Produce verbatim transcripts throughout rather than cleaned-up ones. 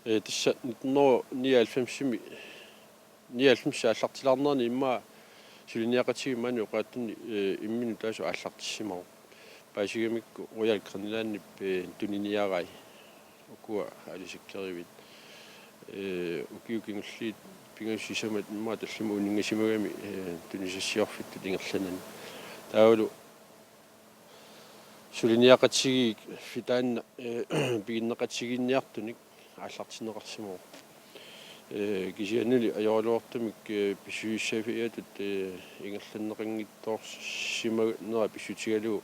Ee, tassa nitten hundrede nioghalvfems-imi, nioghalvfems aallartilaarnerani immaqa suliniaqatigiit maani oqaatsini, ee, imminut taassuma aallartissimavoq. Paasigamikku Royal Greenlandip, ee, tuniniarai ukua aalisakkeriviit. Ee, ukiut kingulliit pingasut sisamat immaqa tallimat uninngasimagami, ee, tunisassiorfittut ingerlanani. Taavalu suliniaqatigiit taanna, ee, piginneqatigiinniartunik aallartinneqarsimavoq. Ee, kisiannili ajoraluartumik, ee, pissusissaaffia-, ee, ingerlanneqanngitsoorsimanera pissutigalugu,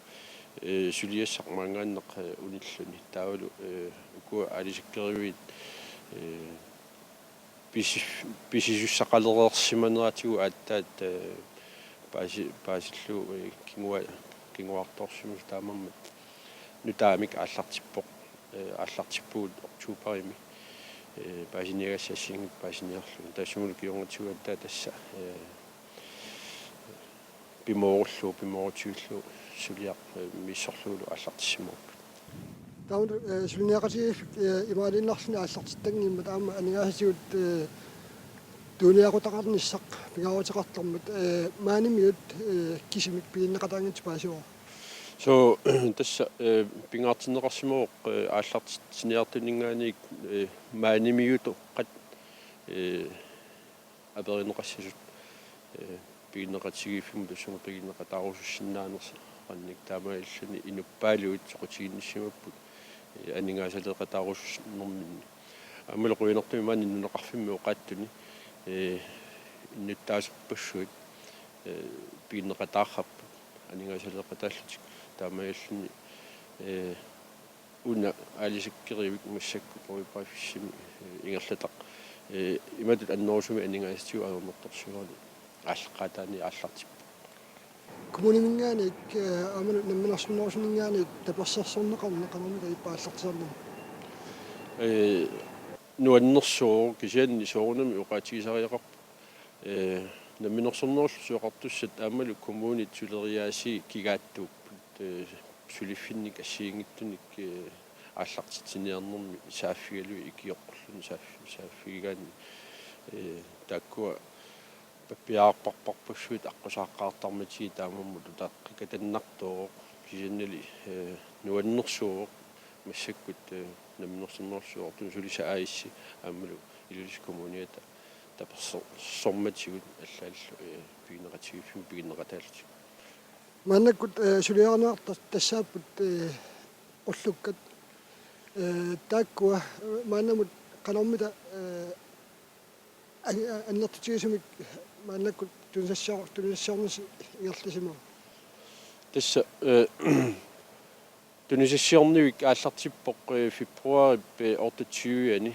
ee, suliassaq maanngaannaq, ee, unilluni. Taavalu, ee, ukua aalisakkeriviit, ee, pisi-, pisisussaqalereersimaneratigut aatsaat, ee, paasi-, paasillugu, ee, kingua-, kinguartoorsimallugu taamaammat nutaamik aallartippoq, ee, aallartippugut oktoberimi, ee, paasiniagassat assigiinngitsut paasiniarlugit. Taassumalu kingornatigut aatsaat tassa, ee, pimoorullugu, pimoorutigaarlugu suliaq, ee, misissorlugulu aallartissimavoq. Taava, ee, suliniaqatigiiffik, ee, imaaliinnarluni aallartittanngimmat aamma aningaasatigut, ee, tuniniaqutaqarnissaq pingaaruteqartarmat, ee, maanimiut, ee, kisimik piginneqataanngitsoq paasivara. So, tassa, ee, pingaartinneqarsimavoq, ee, aallartitsiniartuninngaanniit, ee, maanimiutoqqat, ee, aperineqassasut, ee, piginneqatigiiffimmut tassunga piginneqataarusussinnaanersoq qannik taamaalilluni inuppaaluit soqutiginnissimapput, ee, aningaasaleeqataarusunnerminni. Aammalu qujanartumik maani nunaqarfimmi oqaatsuni, ee, innuttaasorpassuit, ee, piginneqataarput aningaasaleeqataallutik taamaalilluni, ee, una aalisakkerivik massakkut Pooripaaffissimi, ee, ingerlataq, ee, imatut annerusumik aningaasatigut ajornartorsiorani aallaqqaataani aallartippoq. Kommuniminngaanniit, ee, aamma namminersornerusuninngaanniit tapersersorneqarneq qanormita ippa aallartisarnermi? Ee, nuannersuuvoq kisianni soorunami oqaatigisariaqarpoq. Ee, namminersornerullutik susoqartussat aammalu kommunit suleriaasii kigaattuupput, ee, suliffinnik assigiinngitsunik, ee, aallartitsiniarnermi saaffigalugit ikioqqulluni saaf-, saaffigigaanni, ee, taakkua pappiararparpassuit aqqusaaqqaartarmatigit taamaammat utaqqikatannartooq kisiannili, ee, nuannersuuvoq massakkut, ee, namminersornerullutik susoqartut Sulisat A/S aammalu Ilulissat Kommuniata taperser-, sormatigut allaallu, ee, piginneqatigiiffimmut piginneqataallutik. Maannakkut, ee, suliarineqartut tassaapput, ee, qullukkat, ee, taakkua, ee, maannamut qanormita, ee, an-, annertutigisumik maannakkut tunisassior-, tunisassiornissaq ingerlasimava? Tassa, ee, tunisassiornivik aallartippoq, ee, februaarip, ee, otteogtyve-ani,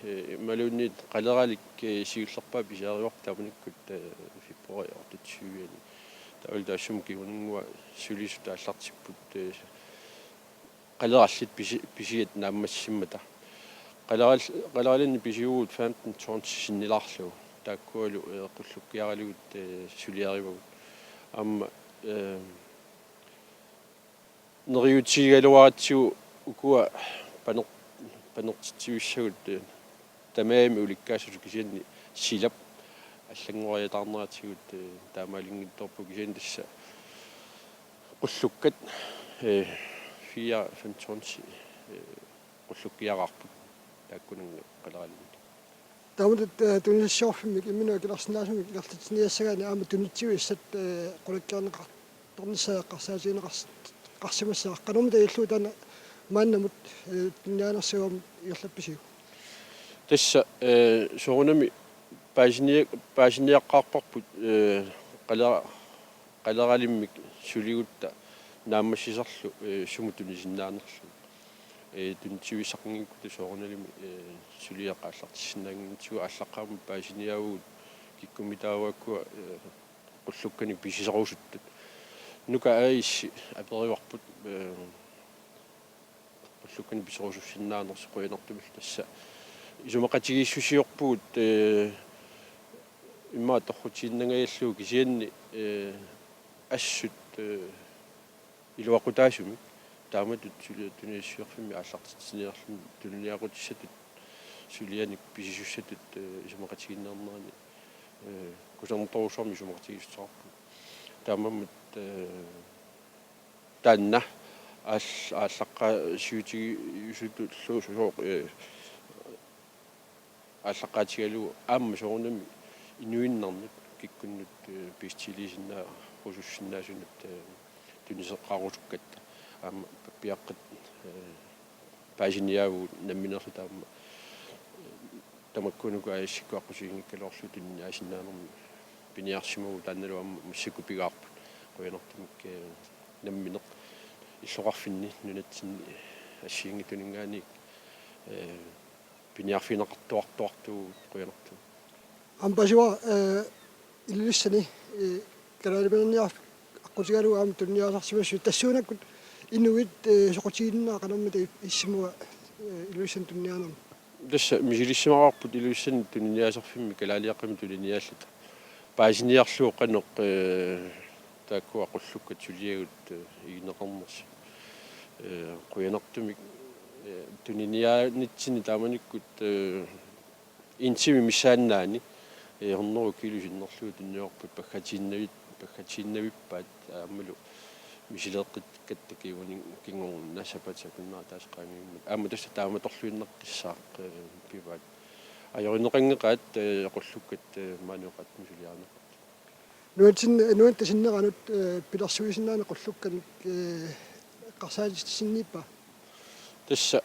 ee, imaluunniit qaleralik, ee, siullerpaaq pisiarivarput taamanikkut, ee, februaarip otteogtyve-ani. Taavalu taassuma kinguninngua sulisut aallartipput, ee, qalerallit pisi-, pisiat naammassimmata. Qaleral-, qaleralinnik pisivugut femten tons sinnilaarlugu. Taakkualu, ee, qullukkiaralugu, ee, suliarivagut. Aamma, ee, neriuutigigaluaratsigu ukua paner-, panertitsivissagut, ee, tamarmik ulikkaasutut kisianni silap allanngoriataarneratigut, ee, taamaalinngitsoorput kisianni tassa qullukkat, ee, fire femten, ee, qullukkiaraarput taakkunannga qaleralinnik. Taamatut, ee, tunisassiorfimmik imminut akilersinnaasumik ingerlatsiniassagaanni aamma tunitsivissat, ee, qulakkeerneqartarnissaat eqqarsaatigineqars-, qarsimassaaq. Qanormita illugu taanna maannamut, ee, tuniniaanersuummik ingerlappisiuk? Tassa, ee, soorunami paasinia-, paasiniaqqaarparput, ee, qalera-, qaleralimmik suligutta naammassisarlu, ee, sumut tunisinnaanerlugu. Ee, tunitsivissaqanngikkutta soorunalimi, ee, suliaq aallartissinnaanngitsigu aallaqqaammut paasiniaavugut kikkummitaava taakkua, ee, qullukkanik pisiserusuttut. Nuka A/S aperivarput, ee, qullukkanik pisiserusussinnaanersoq qujanartumik tassa. Isumaqatigiissusiorpugut, ee, immaqa torrutiinnangajallugu kisianni, ee, assut, ee, iluaqutaasumik taamatut suli-, tunisassiorfimmik aallartitsiniarluni tuniniaqutissatut sulianik pisisussatut, eh, isumaqatigiinnerani, eh, kusanartorujussuarmik isumaqatigiissuteqarpugut. Taamaammat, eh, taanna aall-, aallaqqaasiutigiusutullu sooq, eh, aallaqqaatigalugu aamma soorunami inuinnarnut kikkunnut, eh, bestiliisinnaarusussinnaasunut, eh, tuniseqqaarusukkatta aamma pappiaqqat, eh, paasiniaavugut nammineerluta aamma, eh, tamakkunuku aasiit sikkut aqqusiinngikkaluarlugu tuniniaasinnaanermut piniarsimavugut taannalu aamma massakkut pigaarput qujanartumik, eh, nammineq illoqarfinni nunatsinni assigiinngitsuninngaanniit, eh, piniarfigineqartuartuartuuvugut qujanartumik. Aamma paasivara, eh, Ilulissani, eh, kalaalipinerniarfik aqqutigalugu aamma tuniniaasarsimassooq tassuunakkut inuit, eh, soqutiginninnerat qanormita issimava, eh, Ilulissani tuniniaanermi? Tassa misilissimagaarput Ilulissani tuniniaasarfimmi kalaaliaqqami tuniniaalluta. Paasiniarlugu qanoq, eh, taakkua qullukkat suliagut, eh, igineqarnersut. Eh, qujanartumik, eh, tuniniaanitsinni taamanikkut, eh, en time missaannaani, eh, hundrede kilo sinnerlugu tunniupput paggatiinnavit-, paggatiinnavippaat aammalu misileeqqikkatta kingorna, kingorna sapaatip akunnera ataaseq qaangiummata. Aamma tassa taamatorluinnaqqissaaq, eh, pivaat. Ajorineqanngeqaat, eh, qullukkat, eh, maani oqaatsimi suliarineqartut. Nuannersin-, nuannersinneranut, eh, pilersuisinnaaneq qullukkanik, eh, eqqarsaatitsisinniippa? Tassa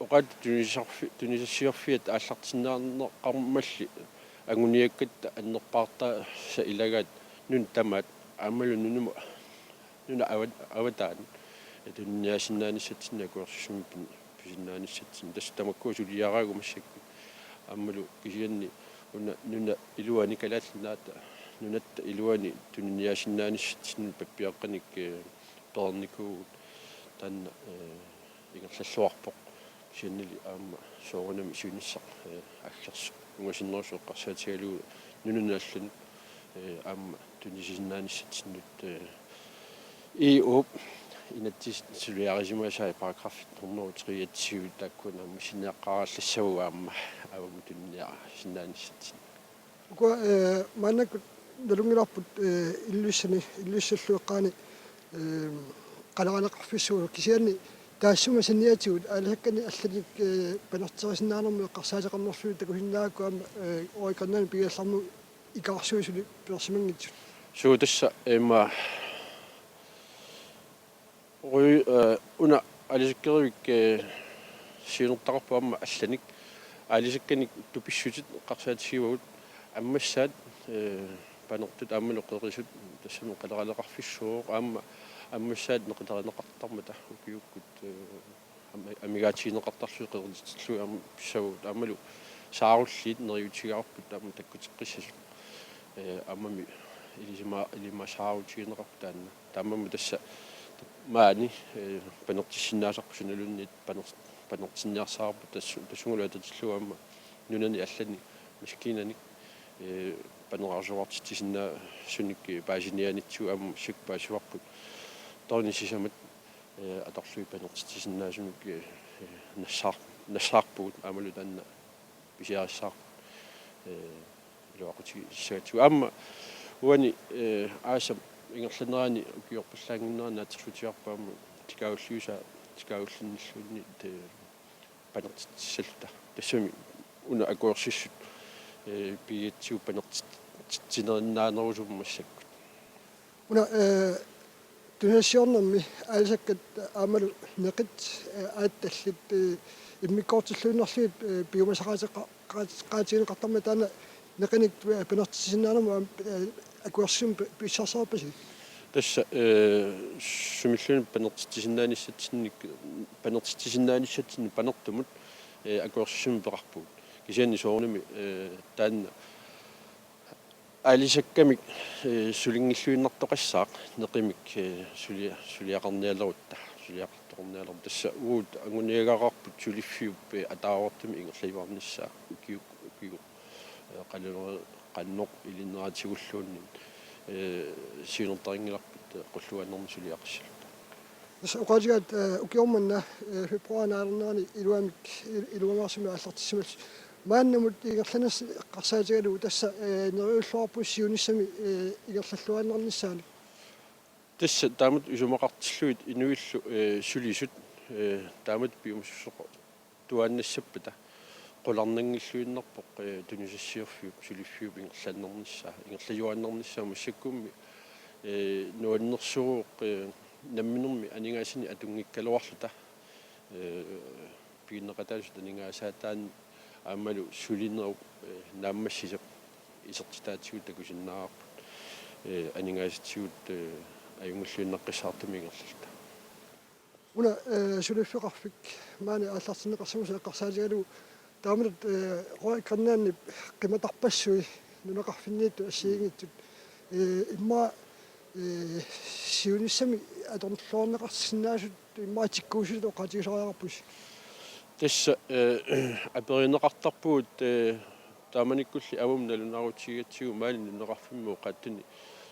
oqaatsit tunisarfi-, tunisassiorfiat aallartinneqarmalli anguniakkatta annerpaartaasa ilagaat nunat tamaat aammalu nunamut nunap avat-, avataanut tuniniaasinnaanissatsinnut akuersissummik pin-, pisinnaanissatsinnik. Tassa tamakkua suliaraagut massakkut. Aammalu kisianni una nunap iluani Kalaallit Nunaata nunatta iluani tuniniaasinnaanissatsinnut pappiaqqanik, eh, pereernikuuvugut taanna, eh, ingerlalluarpoq. Kisiannili aamma soorunami siunissaq, eh, aggersut ungasinnerusoq eqqarsaatigalugu nunanut allanut, eh, aamma tunisisinnaanissatsinnik, eh, E U-p inatsisit suliarisimasai paragraf hundrede treogtyve taakkua aamma sinniaqqaarallassavugut aamma avammut tuniniaasinnaanissatsinnut. Ukua, eh, maannakkut nalunngilarput, eh, Ilulissani, Ilulissallu eqqaani, eh, qaleraaleqarfissuuvoq kisianni taassuma saniatigut aalisakkanik allanik, eh, panerterisinnaanermut eqqarsaateqarnerlugit takusinnaagakku aamma, eh, Air Greenlandip pigiallarnermut ikaarsuit suli pilersimanngitsut. Suu tassa immaqa Ru-, eh, una aalisakkerivik, eh, siunertaqarpoq aamma allanik. Aalisakkanik tupissutit eqqarsaatigivagut ammassaat, eh, panertut aammalu qerisut tassami qaleraaleqarfissuuvoq aamma ammassaat neqilerineqartarmata ukiukkut, eh, am-, amigaatigineqartarlutik qeritillugit aamma pissavagut aammalu saarulliit neriuutigaarput aamma takkuteqqissasut, eh, aammami ilisima-, ilimasaarutigineqarput taanna. Taamaammat tassa maani, eh, panertissinnaasarput sunaluunniit paner-, panertinniarsaraarput tassu-, tassungalu atatillugu aamma nunani allani maskiinanik, eh, panerarsuartitsisinnaasunik, eh, paasiniaanitsigut aamma massakkut paasivarput døgnit sisamat, eh, atorlugit panertitsisinnaasumik, eh, eh, nassaar-, nassaarpugut aammalu taanna pisiarissaarput, eh, iluaqutigissagatsigu. Aamma uani, eh, aasap ingerlanerani ukiorpallaannginnerani naatsorsuutigaarput aamma tikaagulliusaa-, tikaagullinnilluunniit, eh, panertitsissalluta. Tassami una akuersissut, eh, pigigatsigu panertitsinerinnaanerusummat massakkut. Una, eh, tunisassiornermi aalisakkat aammalu neqit, eh, aatsallit, eh, immikkoortilluinnarlugit, eh, piumasaqaateqa-, qaat-, qaatigineqartarmata taanna neqinik, eh, panertitsisinnaanermut aamma, eh, akuersissummik pi-, pissarsiarpisi? Tassa, eh, sumilluunniit panertitsisinnaanissatsinnut, panertitsisinnaanissatsinnut panertumut, eh, akuersissummik peqarpugut. Kisianni soorunami, eh, taanna aalisakkamik, eh, sulinngilluinnartoqassaaq neqimik, eh, sulia-, suliaqarnialerutta, suliaqartoqarnialerutta. Tassa uagut anguniagaqarput suliffiup, eh, ataavartumik ingerlajuarnissaa ukiu-, ukiu-, eh, qaluneri-, qanoq ilinneratigulluunniit, eh, siunertarinngilarput, eh, qulluaannarmik suliaqassalluta. Tassa oqaatigaat, eh, ukioq manna, eh, februaarip naalernerani iluamik, il-, iluamik aallartissimallusi. Maannamut ingerlanersi eqqarsaatigalugu tassa, eh, neriulluarput siunissami, eh, ingerlalluinnarnissaanik. Tassa taamatut isumaqartillugit inuillu, eh, sulisut, eh, taamatut piumassuseqar- tuaannassappata qularnanngilluinnarpoq, eh, tunisassiorfiup suliffiup ingerlannernissaa, ingerlajuaannarnissaa massakkummi, eh, nuannersuuvoq, eh, namminermi aningaasanik atunngikkaluarluta, eh, piginneqataasut aningaasaataanni aammalu sulinerup, eh, naammassisap isertitaatigut takusinnaavarput, eh, aningaasatigut, eh, ajunngilluinnaqqissaartumik ingerlalluta. Una, eh, suliffeqarfik maani aallartinneqarsimasoq eqqarsaatigalugu taamatut, eh, Royal Greenlandip qimatarpassui nunaqarfinniittut assigiinngitsut, eh, immaqa, eh, siunissami atorluarneqarsinnaasut immaqa tikkuussutitut oqaatigisariaqarpusi. Tassa, eh, aperineqartarpugut, eh, taamanikkulli aamma nalunaarutigigatsigu maani nunaqarfimmi oqaatsini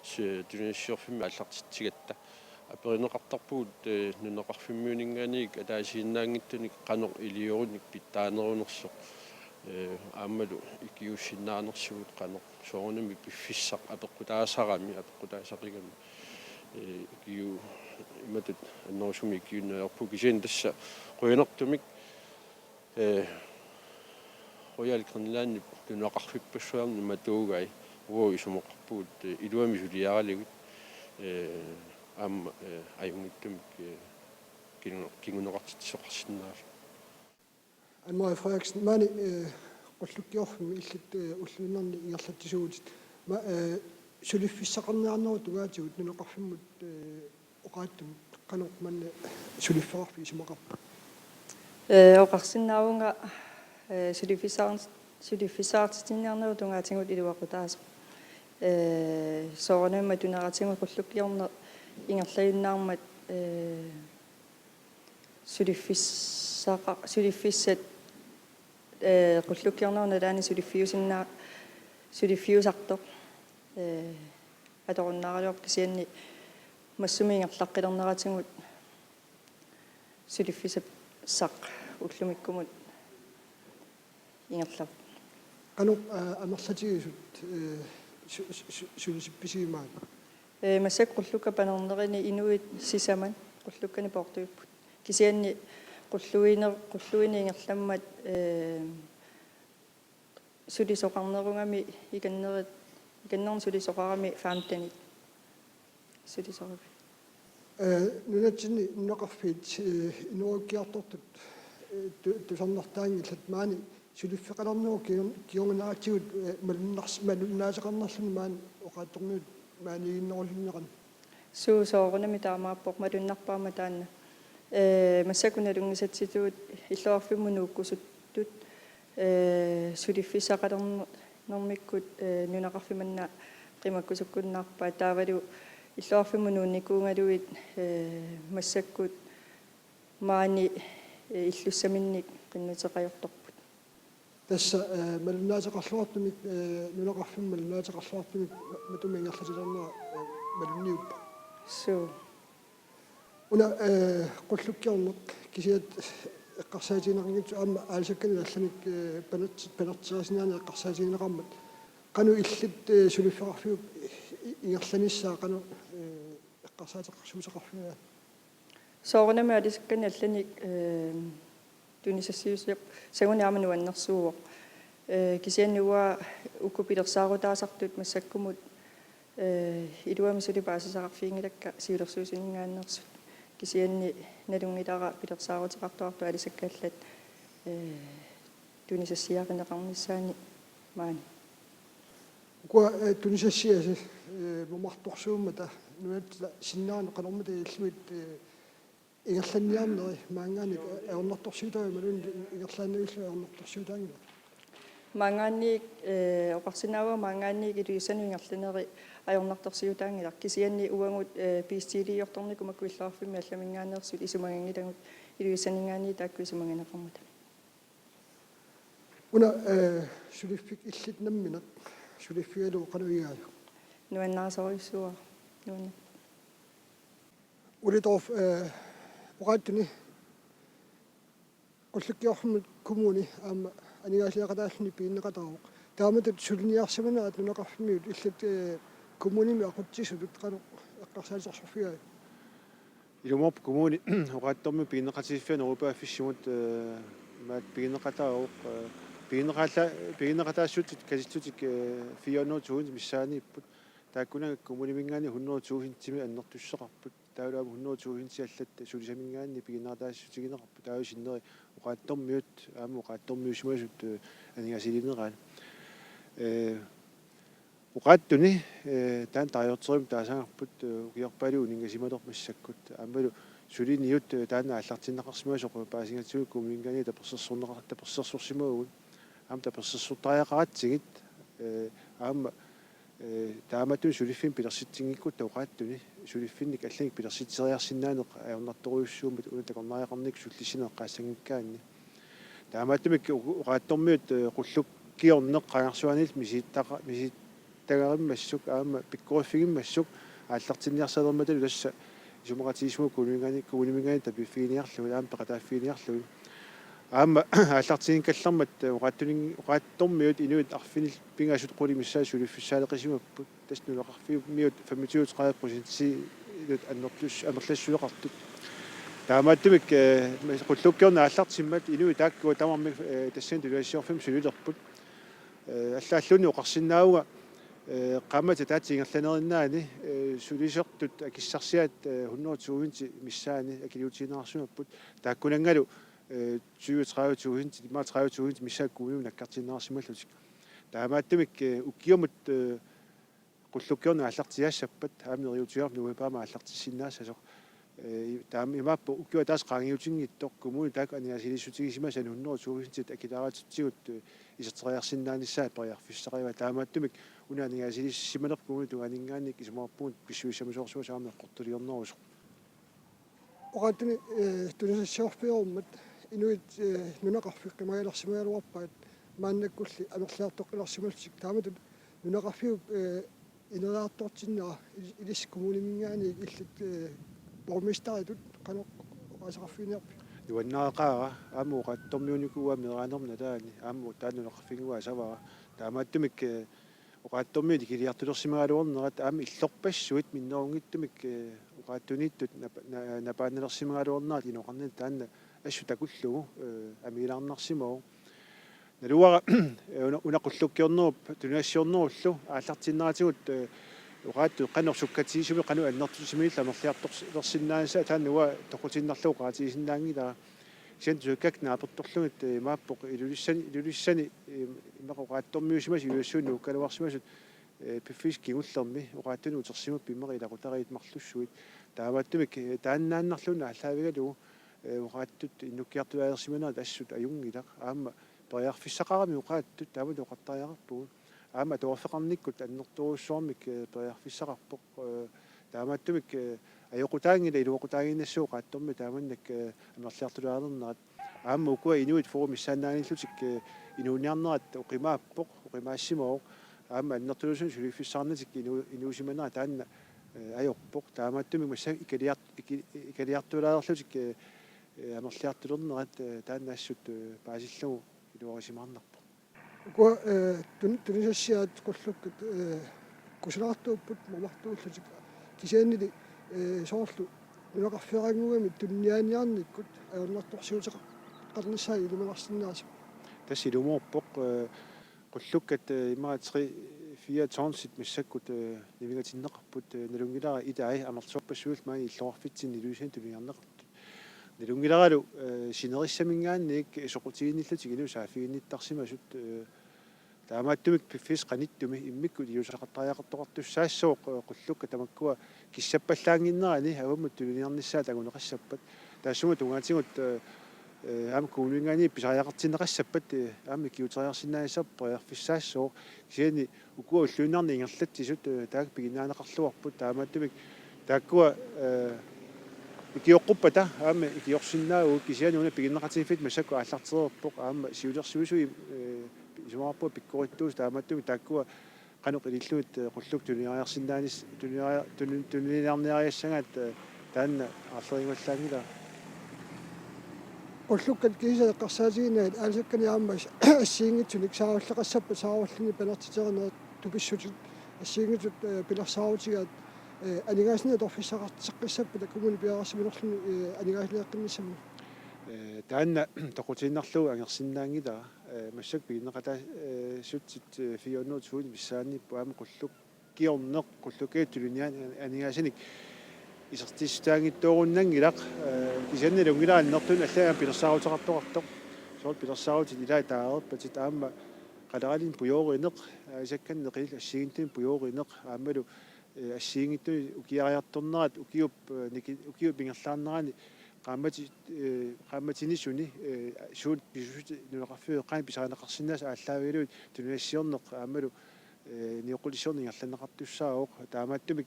si-, tunisassiorfimmi aallartitsigatta. Aperineqartarpugut, eh, nunaqarfimmiuninngaanniit ataasiinnaanngitsunik qanoq iliorlutik pitsaanerunersoq, eh, aammalu ikiuussinnaanersugut qanoq soorunami piffissaq apeqqutaasarami, apeqqutaasaqigami, eh, ikiu-, imatut annerusumik ikiuinnariarpugut kisianni tassa qujanartumik, eh, Royal Greenlandip nunaqarfippassuarnik matuugai uagut isumaqarpugut, eh, iluamik suliaralugit, eh, aamma, eh, ajunngitsumik, eh, kingu-, kinguneqartitsisoqarsinnaalluni. Anne Marie Frederiksen, maani, eh, Qullukkiorfimmi illit, eh, ulluinnarni ingerlatsisuuvutit. Ma-, eh, suliffissaqarniarnerup tungaatigut nunaqarfimmut, eh, oqaatsumut qanoq manna suliffeqarfik isumaqarpa? Eh, oqarsinnaavunga, eh, suliffissaar-, suliffissaartitsinermut tungaatigut iluaqutaasoq. Eh, soorunami matuneratigut qullukkiorneq ingerlajunnaarmat, eh, suliffissaqa-, suliffissat, eh, qullukkiornerup nalaani suliffiusinnaa-, suliffiusartoq, eh, atorunnaaraluarpoq kisianni massumik ingerlaqqilerneratigut suliffissaq ullumikkumut ingerlavoq. Qanoq, eh, amerlatigisut, eh, su-, su-, su-, sulisippisigimaat? Eh, massakkut qullukkat panernerini inuit sisamat qullukkanik poortuipput. Kisianni qulluine-, qulluineq ingerlammat, eh, sulisoqarnerugami ikannerit-, ikannerni sulisoqarami femtenit sulisoqarami. Eh, nunatsinni nunaqarfiit, eh, inoorukkiartortut, eh, tu-, tusarnertaanngillat maani suliffeqalernerup kigu-, kigunneratsigut, eh, malunnars-, malunnaateqarnerluni maani oqaatsorniut maaniiginnerulluinnarami. Suu, soorunami taamaappoq, malunnarpoq aamma taanna. Eh, massakkut nalunngisatsitut illoqarfimmut nuukkusuttut, eh, suliffissaqalernermikkut, eh, nunaqarfik manna qimakkusukkunnaarpaat taavalu illoqarfimmut nuunnikuugaluit, eh, massakkut maani, eh, illussaminnik qinnuteqajortorput. Tassa, eh, malunnaateqarluartumik, eh, nunaqarfimmi malunnaateqarluartumik ma-, matuma ingerlatilernera, eh, malunniuppoq. Suu. Una, eh, qullukkiorneq kisiat eqqarsaatigineqanngitsoq aamma aalisakkanik allanik, eh, panert-, panertissinnaaneq eqqarsaatigineqarmat. Qanoq illit, eh, suliffeqarfiup i-, i-, ingerlanissaa qanoq, eh, eqqarsaateqarsuuteqarfigaat? Soorunami aalisakkanik allanik, eh, tunisassiuussaguni aamma nuannersuuvoq. Eh, kisianni uanga uku pilersaarutaasartut massakkumut, eh, iluamik suli paasisaqarfiginngilakka siulersuisuninngaanneersut. Kisianni nalunngilara pilersaaruteqartuartut aalisakkat allat, eh, tunisassiarineqarnissaannik maani. Ukua, eh, tunisassiasi, eh, mamartorsuummata nunatta sinnerani qanormita illugit, eh, ingerlanniarneri maanngaanniit ajornartorsiutaavoq imaluunniit ingerlaannavillugit ajornartorsiutaanngilaq? Maanngaanniit, eh, oqarsinnaavunga maanngaanniit Ilulissanut ingerlaneri ajornartorsiutaanngilaq. Kisianni uagut, eh, bestiliiortornikut makku illoqarfimmi allaminngaanneersut isumaganngilagut Ilulissaninngaanniit taakku isumagineqarmata. Una, eh, suliffik illit nammineq suliffigalugu qanoq igaajuk? Nuannarisorujussuuara. Nuannerpoq. Ole Dorph, eh, Oqaatsuni Qullukkiorfimmut kommuni aamma aningaasaliaqataalluni piginneqataavoq. Taamatut suliniarsimanerat nunaqarfimmiut illit, eh, kommunimi aqutsisutut qanoq eqqarsaatersorfigaat? Ilumoorpoq kommuni oqaatsormiut piginneqatigiiffianni Europaaffissimut, eh, maat piginneqataavoq, eh, piginneqaalla-, piginneqataassutit katillutik, eh, fire hundrede tusind missaaniipput. Taakkunannga kommuniminngaanniit hundrede tusindimik annertussuseqarput. Taavalu aamma hundrede tusind allat sulisaminngaanniit piginneqataassuteqarput. Taava sinneri oqaatsormiut aamma oqaatsormiusimasut, eh, aningaasaliinerat. Eh, oqaatsuni, eh, taanna tarajorterujummik taasagarput, eh, ukiorpaaluit uninngasimalerput massakkut. Aammalu suliniut, eh, taanna aallartinneqarsimasoq paasigatsigu kommuniminngaanniit tapersersorneqar-, tapersersorsimavugut. Aamma tapersersortariaqaratsigit, eh, aamma, eh, taamatut suliffinnik pilersitsinngikkunik oqaatsuni suliffinnik allanik pilersitseriarsinnaaneq ajornartorujussuummat una takornariaqarnikkut sullissineq eqqaassanngikkaanni. Taamaattumik u-, oqaatsormiut, eh, qullukkiorneq qangarsuaniilli misigittaqa-, misigittagarimmassuk aamma pikkoriffigimmassuk aallartinniarsalermatalu tassa isumaqatigiissummik kommuniminngaanniit, kommuniminngaanniit tapiiffiginiarlugit aamma peqataaffiginiarlugit. Aamma aallartinngikkallarmat, eh, oqaatsunin-, oqaatsormiut inuit arfinillit pingasut qulit missaat suliffissaaleqisimapput. Tassa nunaqarfimmiut femogtyve tredive procentiinut annertus-, amerlassuseqartut. Taamaattumik, eh, qullukkiorneq aallartimmat inuit taakkua tamarmik, eh, tassani tulassiorfimmut sulilerput. Eh, allaalluunniit oqarsinnaavunga, eh, qaammatit ataatsip ingerlanerinnaani, eh, sulisortut akissarsiat, eh, hundrede tusind missaani akiliutigineqarsimapput. Taakkunanngalu, eh, tyve tredive tusind, immaqa tredive tusind missaat kommunimut nakkartinneqarsimallutik. Taamaattumik, eh, ukiumut, eh, qullukkiorneq aallartiaassappat, aamma neriuutigaarput novembarimi aallartissinnaassasoq. Eh, taama imaappoq ukioq ataaseq qaangiutinngitsoq kommuni taakku aningaasaliissutigisimasunik hundrede tusindit akileraatitsigut, eh, iserteriarsinnaanissaa periarfissaqarpoq. Taamaattumik una aningaasaliissimanerput kommunip tungaaninngaanniit isumaqarpugut pissusissamisoorsimasoq aamma eqqortuliornerusoq. Oqaatsuni, eh, tunisassiorfiorummat inuit, eh, nunaqarfik qimaagalersimagaluarpaat maannakkulli amerliartoqqilersimallutik. Taamatut nunaqarfiup, eh, ineriartortinnera il-, ilissi kommuniminngaanniit illit, eh, borgmesteritut qanoq oqaaseqarfiginiarpit? Nuannareqaara, aamma oqaatsormiunikuuara meeraanerma nalaani, aamma taanna nunaqarfinnguassavara. Taamaattumik, eh, oqaatsormiut ikiliartulersimagaluarnerat aamma illorpassuit minnerunngitsumik, eh, oqaatsuniittut napa-, na-, napaannalersimagaluarnerat inoqarnani taanna assut takullugu, eh, amiilaarnarsimavoq. Naluara, eh, una, una qullukkiornerup tunisassiornerullu aallartinneratigut, eh, oqaatsut qanoq sukkatigisumik qanoq annertusiminillu amerliartorsinnaanissaa taanna uanga toqqutiinnarlugu oqaatigisinnaanngilara. Kisianni tusakkakkit naapertorlugit, eh, imaappoq Ilulissani, Ilulissani, eh, immaqa oqaatsormiusimasut Ilulissani nuukkaluarsimasut, eh, piffissap kingullermi oqaatsunik utersimapput immaqa ilaqutariit marlussuit. Taamaattumik, eh, taannaannarluunniit aallaavigalugu, eh, oqaatsut innukkiartulaalersimanerat assut ajunngilaq. Aamma periarfissaqarami oqaatsut taamatut oqartariaqarpugut. Aamma atuarfeqarnikkut annertoorujussuarmik, eh, periarfissaqarpoq, eh, taamaattumik, eh, ajoqutaanngilaq iluaqutaaginnassaaq oqaatsormiut taamaallaat, eh, amerliartulaalernerat. Aamma ukua Inuit Forum missaannaanillutik, eh, inuuniarnerat oqimaappoq, oqimaassimavoq. Aamma annertuliusunik suliffissaarnatik inu-, inuusimanerat taanna, eh, ajorpoq. Taamaattumik massakkut ikaliart-, iki-, ikaliartulaalerlutik, eh, eh, amerliartulernerat, eh, taanna assut, eh, paasillugu iluarisimaarnarpoq. Ukua, eh, tun-, tunisassiaat qullukkat, eh, kusanartuupput mamartuullutik. Kisiannili, eh, soorlu nunaqarfiaraannguamik tuniniaaniarnikkut ajornartorsiuteqarnissaa ilimanarsinnaasoq. Tassa ilumoorpoq, eh, qullukkat, eh, immaqa tre, fire tonsit massakkut, eh, nivingatinneqarput, eh, nalunngilara ilai amerlasoorpassuillu maani illoqarfitsinni Ilulissani tuniniarneqartut. Nalunngilaralu, eh, sinerissaminngaanniit soqutiginnillutik inuit saaffiginnittarsimasut, eh, taamaattumik piffissami qanittumi immikkut iliuuseqartariaqartoqartussaassooq, eh, qullukkat tamakkua kissappallaannginnerani avammut tuniniarnissaat anguneqassappat. Taassuma tungaatigut, eh, eh, aamma kommuniminngaanniit pisariaqartinneqassappat, eh, aamma ikiuuteriarsinnaanissarput periarfissaassooq. Kisianni ukua ulluinnarni ingerlatsisut, eh, taakku piginnaaneqarluarput, taamaattumik taakkua, eh, ikioqquppata aamma ikiorsinnaavugut, kisianni una piginneqatigiiffiit massakkut aallartereerpoq aamma siulersuisui, eh, isumaqarpunga pikkorittuusut, taamaattumik taakkua qanoq ilillugit, eh, qullukkat tuniniariarsinnaanis-, tuniniaria-, tuni-, tuniniarniariassagaat, eh, taanna aarleriuallaanngilara. Qullukkat kiisa eqqarsaatigiinnaat aalisakkanik aamma assigiinngitsunik saarulleqassappat saarulluni panertiteqarnerat tupissutit assigiinngitsut, eh, pilersaarutigaat, eh, aningaasanik atorfissaqarteqqissappata kommunip piareersaminerluni, eh, aningaasaliaqqinnissannut. Eh, taanna toqutiinnarlugu angersinnaanngilara, eh, massakkut piginneqataassutsip, eh, fire hundrede tusind missaanniippoq aamma qulluk- kiorneq qullukkajuttulinian aningaasanik isertitsissutaanngitsoorunanngilaq, eh, kisianni nalunngilara annertuumik allaat pilersaaruteqartoqartoq. Soorlu pilersaarutit ilaat taareerpatit aamma qaleralimmik pujoorineq, aalisakkanik neqillutik assigiinngitsunik pujoorineq, aammalu, eh, assigiinngitsunik ukiariartornerat ukiup, eh, niki-, ukiup ingerlaarnerani qaammatit, eh, qaammatini suni, eh, suut pisuussutsit nunaqarfiup eqqaani pisarineqarsinnaasut aallaavigalugit tunuliassiorneq aammalu eh, nioqqulissiorneq ingerlanneqartussaavoq. Taamaattumik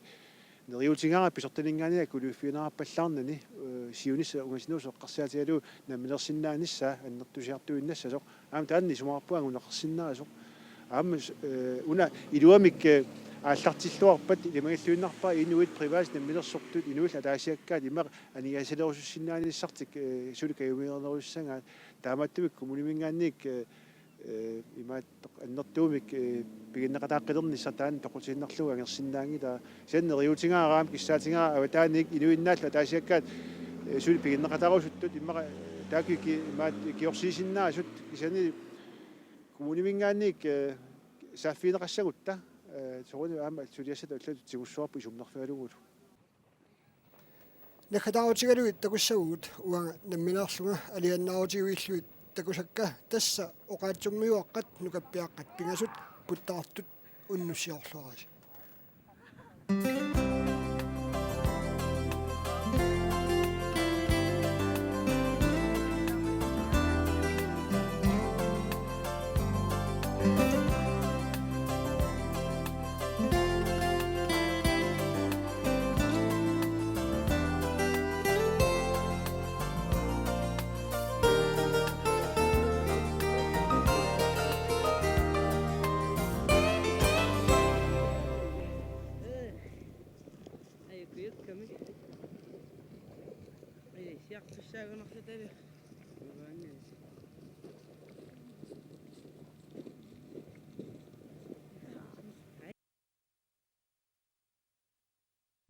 neriuutigaara pisortaninngaanniit akuliuffigineqarpallaarnani, eh, siunissaq ungasinerusoq eqqarsaatigalugu namminersinnaanissaa annertusiartuinnassasoq. Aamma taanna isumaqarpunga anguneqarsinnaasoq. Aamma, eh, una iluamik, eh, aallartilluarpat ilimagilluinnarpara inuit privat namminersortut inuillu ataasiakkaat immaqa aningaasalerusussinnaanissartik, eh, suli kajumiuunerussagaa. Taamaattumik kommuniminngaanniit, eh, eh, imaattoq annertuumik, eh, piginneqataaqqilernissaq taanna toqutiinnarlugu angersinnaanngilara. Kisianni neriuutigaara aamma kissaatigaara avataaniit inuinnaallu ataasiakkaat, eh, suli piginneqataarusuttut immaqa, eh, taakku ki-, imaat ikiorsiisinnaasut kisianni kommuniminngaanniit, eh, saaffigineqassagutta, eh, soorunami aamma suliassat allatut tigussuarput isummerfigalugulu. Naggataarutigalugit takussavagut uanga nammineerlunga alianaarutigivillugit takusakka tassa oqaatsummiuaqqat nukappiaqqat pingasut puttaartut unnussiorluarisi. Ej, kujutkamik. Ej, siartussaagunarlutalu.